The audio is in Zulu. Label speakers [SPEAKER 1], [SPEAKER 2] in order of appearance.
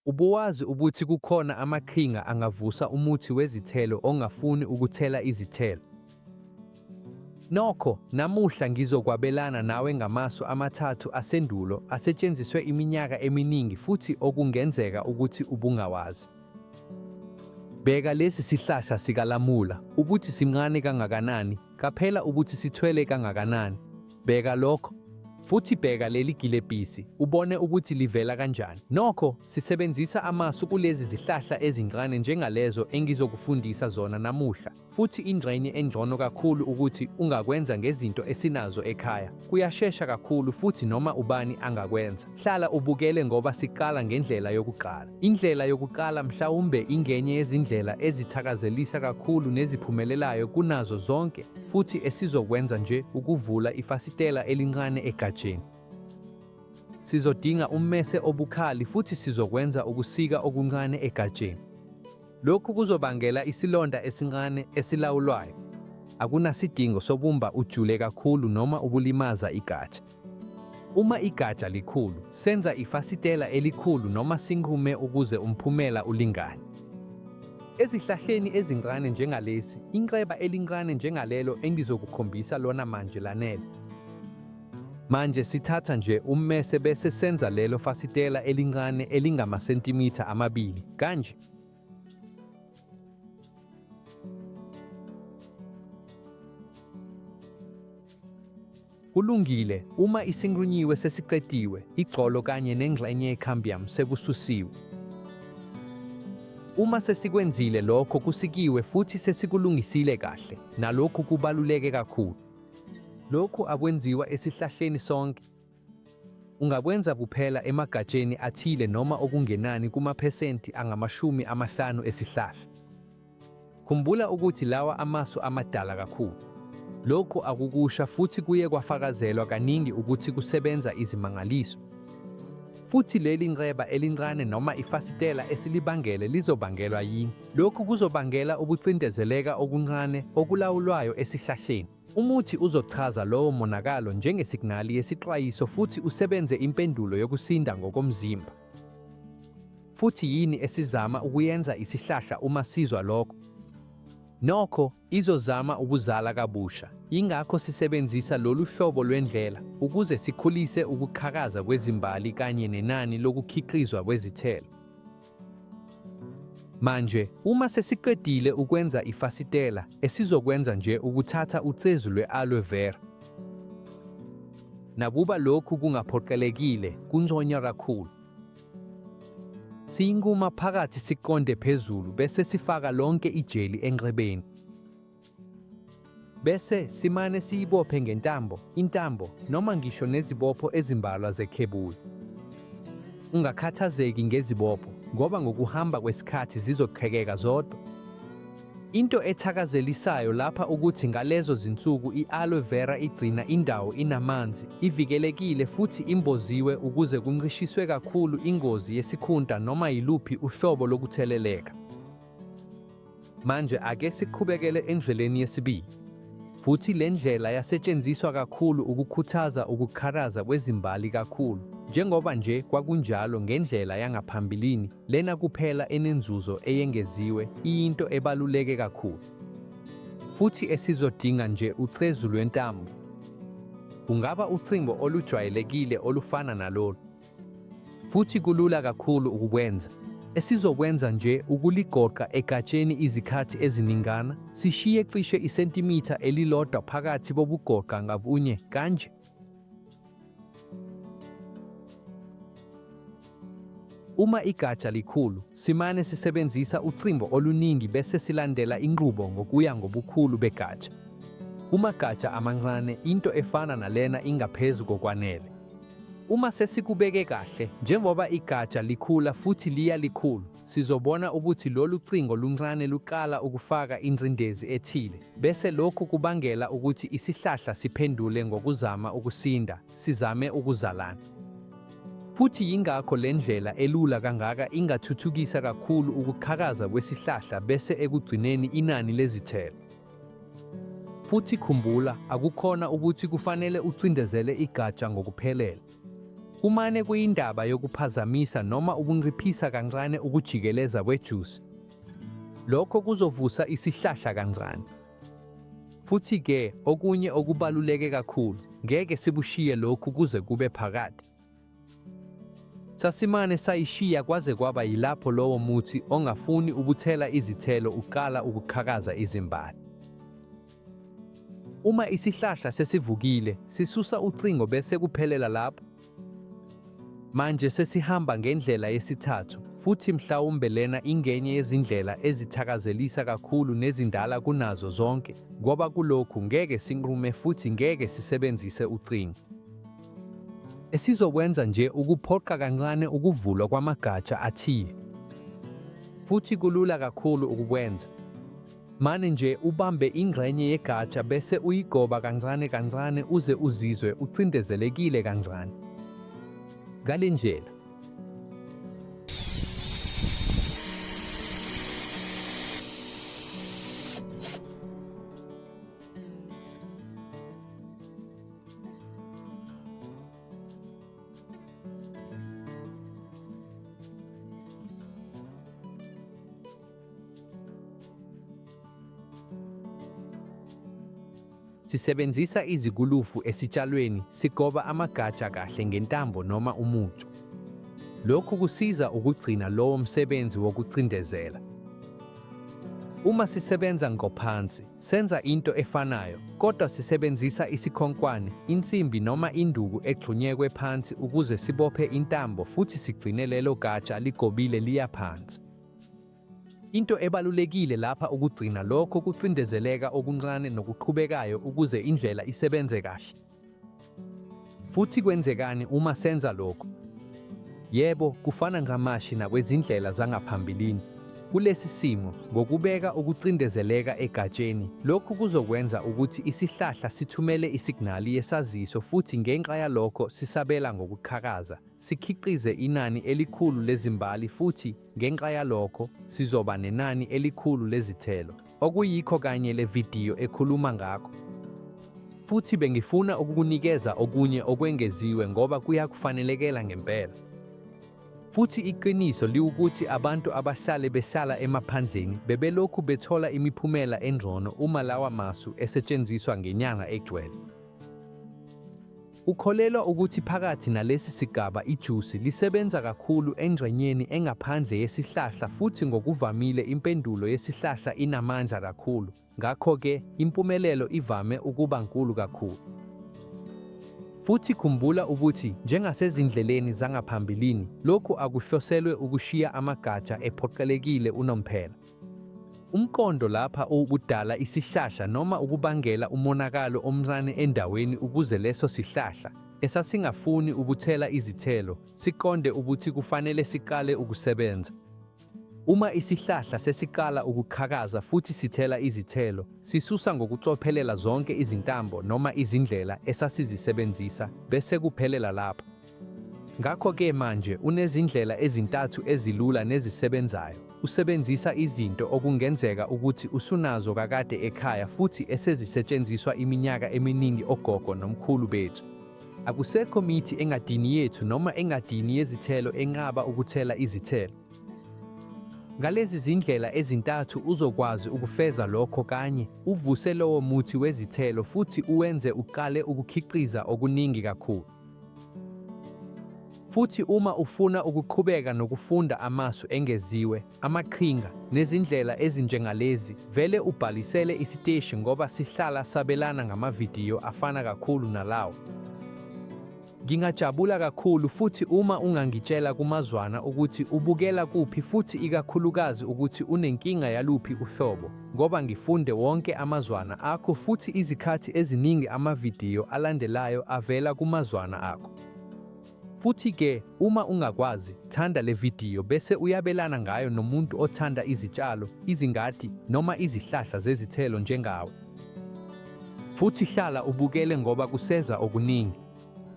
[SPEAKER 1] Ubuwazi ukuthi kukhona amaqhinga angavusa umuthi wezithelo ongafuni ukuthela izithelo? Nokho, namuhla ngizokwabelana nawe ngamasu amathathu asendulo asetshenziswe iminyaka eminingi futhi okungenzeka ukuthi ubungawazi. Bheka lesi sihlahla sikalamula, ukuthi sincane kangakanani, qaphela ukuthi sithwele kangakanani. Bheka lokho. Futhi bheka leli gilebhisi, ubone ukuthi livela kanjani. Nokho, sisebenzisa amasu kulezi zihlahla ezincane njengalezo engizokufundisa zona namuhla. Futhi ingxenye engcono kakhulu ukuthi ungakwenza ngezinto esinazo ekhaya. Kuyashesha kakhulu futhi noma ubani angakwenza. Hlala ubukele ngoba siqala ngendlela yokuqala. Indlela yokuqala mhlawumbe ingenye yezindlela ezithakazelisa kakhulu neziphumelelayo kunazo zonke futhi esizokwenza nje ukuvula ifasitela elincane egatsheni. Sizodinga ummese obukhali futhi sizokwenza ukusika okuncane egatsheni. Lokhu kuzobangela isilonda esincane esilawulwayo. Akunasidingo sokumba ujule kakhulu noma ukulimaza igatsha. Uma igatsha likhulu, senza ifasitela elikhulu noma sinqume ukuze umphumela ulingane. Ezihlahleni ezincane njengalesi, inxeba elincane njengalelo engizokukhombisa lona manje lanele. Manje sithatha nje ummese bese senza lelo fasitela elincane elingamasentimitha 2, kanje. Kulungile, uma isinqunyiwe sesiqediwe, igxolo kanye nengxenye ye-cambium sekususiwe. Uma sesikwenzile lokho kusikiwe futhi sesikulungisile kahle, nalokhu kubaluleke kakhulu. Lokhu akwenziwa esihlahleni sonke. Ungakwenza kuphela emagatsheni athile noma okungenani kumaphesenti angama-50 esihlahla. Khumbula ukuthi lawa amasu amadala kakhulu. Lokhu akukusha futhi kuye kwafakazelwa kaningi ukuthi kusebenza izimangaliso. Futhi leli nxeba elincane noma ifasitela esilibangele lizobangelwa yini? Lokhu kuzobangela ukucindezeleka okuncane okulawulwayo esihlahleni. Umuthi uzochaza lowo monakalo njengesignali yesixwayiso futhi usebenze impendulo yokusinda ngokomzimba. Futhi yini esizama ukuyenza isihlahla uma sizwa lokho? Nokho, izozama ukuzala kabusha. Yingakho sisebenzisa lolu hlobo lwendlela, ukuze sikhulise ukuqhakaza kwezimbali kanye nenani lokukhiqizwa kwezithelo. Manje, uma sesiqedile ukwenza ifasitela, esizokwenza nje ukuthatha ucezu lwe-aloe vera. Nakuba lokhu kungaphoqelekile, kunconywa kakhulu. Siyinquma phakathi siqonde phezulu bese sifaka lonke ijeli enxebeni. Bese simane siyibophe ngentambo, intambo, noma ngisho nezibopho ezimbalwa zekhebuli. Ungakhathazeki ngezibopho, ngoba ngokuhamba kwesikhathi zizoqhekeka zodwa. Into ethakazelisayo lapha ukuthi ngalezo zinsuku i-aloe vera igcina indawo inamanzi, ivikelekile futhi imboziwe ukuze kuncishiswe kakhulu ingozi yesikhunta noma yiluphi uhlobo lokutheleleka. Manje ake siqhubekele endleleni yesibili. Futhi le ndlela yasetshenziswa kakhulu ukukhuthaza ukuqhakaza kwezimbali kakhulu. Njengoba nje kwakunjalo ngendlela yangaphambilini, lena kuphela enenzuzo eyengeziwe iyinto ebaluleke kakhulu. Futhi esizodinga nje ucezu lwentambo. Kungaba ucingo olujwayelekile olufana nalolu. Futhi kulula kakhulu ukukwenza. Esizokwenza nje ukuligoqa egatsheni izikhathi eziningana, sishiye cishe isentimitha elilodwa phakathi kobugoqa ngabunye, kanje. Uma igatsha likhulu, simane sisebenzisa ucingo oluningi bese silandela inqubo ngokuya ngobukhulu begatsha. Kumagatsha amancane, into efana nalena ingaphezu kokwanele. Uma sesikubeke kahle, njengoba igatsha likhula futhi liya likhulu, sizobona ukuthi lolu cingo luncane luqala ukufaka ingcindezi ethile, bese lokhu kubangela ukuthi isihlahla siphendule ngokuzama ukusinda, sizame ukuzalana. Futhi yingakho le ndlela elula kangaka ingathuthukisa kakhulu ukuqhakaza kwesihlahla bese ekugcineni inani lezithelo. Futhi khumbula, akukhona ukuthi kufanele ucindezele igatsha ngokuphelele. Kumane kuyindaba yokuphazamisa noma ukunciphisa kancane ukujikeleza kwejusi. Lokho kuzovusa isihlahla kancane. Futhi-ke okunye okubaluleke kakhulu, ngeke sikushiye lokhu kuze kube phakade. Sasimane sayishiya kwaze kwaba yilapho lowo muthi ongafuni ukuthela izithelo uqala ukuqhakaza izimbali. Uma isihlahla sesivukile, sisusa ucingo bese kuphelela lapho. Manje sesihamba ngendlela yesithathu, futhi mhlawumbe lena ingenye yezindlela ezithakazelisa kakhulu nezindala kunazo zonke, ngoba kulokhu ngeke sinqume futhi ngeke sisebenzise ucingo. Esizokwenza nje ukuphoqa kancane ukuvulwa kwamagatsha athile. Futhi kulula kakhulu ukukwenza. Mane nje ubambe ingxenye yegatsha bese uyigoba kancane kancane uze uzizwe ucindezelekile kancane. Ngale ndlela. Sisebenzisa izikulufu esitshalweni sigoba amagatsha kahle ngentambo noma umucu. Lokhu kusiza ukugcina lowo msebenzi wokucindezela. Uma sisebenza ngqo phansi, senza into efanayo, kodwa sisebenzisa isikhonkwane, insimbi noma induku egxunyekwe phansi ukuze sibophe intambo futhi sigcine lelo gatsha ligobile liya phansi. Into ebalulekile lapha ukugcina lokho kucindezeleka okuncane nokuqhubekayo ukuze indlela isebenze kahle. Futhi kwenzekani uma senza lokhu? Yebo, kufana ncamashi nakwezindlela zangaphambilini. Kulesi simo, ngokubeka ukucindezeleka egatsheni, lokhu kuzokwenza ukuthi isihlahla sithumele isignali yesaziso futhi ngenxa yalokho sisabela ngokuqhakaza, sikhiqize inani elikhulu lezimbali futhi ngenxa yalokho sizoba nenani elikhulu lezithelo, okuyikho kanye le vidiyo ekhuluma ngakho. Futhi bengifuna ukukunikeza okunye okwengeziwe ngoba kuyakufanelekela ngempela. Futhi iqiniso liwukuthi abantu abahlale behlala emaphandleni bebelokhu bethola imiphumela engcono uma lawa masu esetshenziswa ngenyanga egcwele. Ukholelwa ukuthi phakathi nalesi sigaba ijusi lisebenza kakhulu engxenyeni engaphandle yesihlahla futhi ngokuvamile impendulo yesihlahla inamandla kakhulu, ngakho-ke impumelelo ivame ukuba nkulu kakhulu. Futhi khumbula ukuthi njengasezindleleni zangaphambilini, lokhu akuhloselwe ukushiya amagatsha ephoqelekile unomphela. Umqondo lapha uwukudala isihlahla noma ukubangela umonakalo omncane endaweni ukuze leso sihlahla, esasingafuni ukuthela izithelo, siqonde ukuthi kufanele siqale ukusebenza. Uma isihlahla sesiqala ukuqhakaza futhi sithela izithelo, sisusa ngokucophelela zonke izintambo noma izindlela esasizisebenzisa bese kuphelela lapho. Ngakho-ke manje unezindlela ezintathu ezilula nezisebenzayo, usebenzisa izinto okungenzeka ukuthi usunazo kakade ekhaya futhi esezisetshenziswa iminyaka eminingi ogogo nomkhulu bethu. Akusekho mithi engadini yethu noma engadini yezithelo enqaba ukuthela izithelo. Ngalezi zindlela ezintathu uzokwazi ukufeza lokho kanye, uvuse lowo muthi wezithelo futhi uwenze uqale ukukhiqiza okuningi kakhulu. Futhi uma ufuna ukuqhubeka nokufunda amasu engeziwe, amaqhinga, nezindlela ezinjengalezi, vele ubhalisele isiteshi ngoba sihlala sabelana ngamavidiyo afana kakhulu nalawa. Ngingajabula kakhulu futhi uma ungangitshela kumazwana ukuthi ubukela kuphi futhi ikakhulukazi ukuthi unenkinga yaluphi uhlobo, ngoba ngifunde wonke amazwana akho futhi izikhathi eziningi amavidiyo alandelayo avela kumazwana akho. Futhi-ke, uma ungakwazi, thanda le vidiyo bese uyabelana ngayo nomuntu othanda izitshalo, izingadi, noma izihlahla zezithelo njengawe. Futhi hlala ubukele ngoba kuseza okuningi.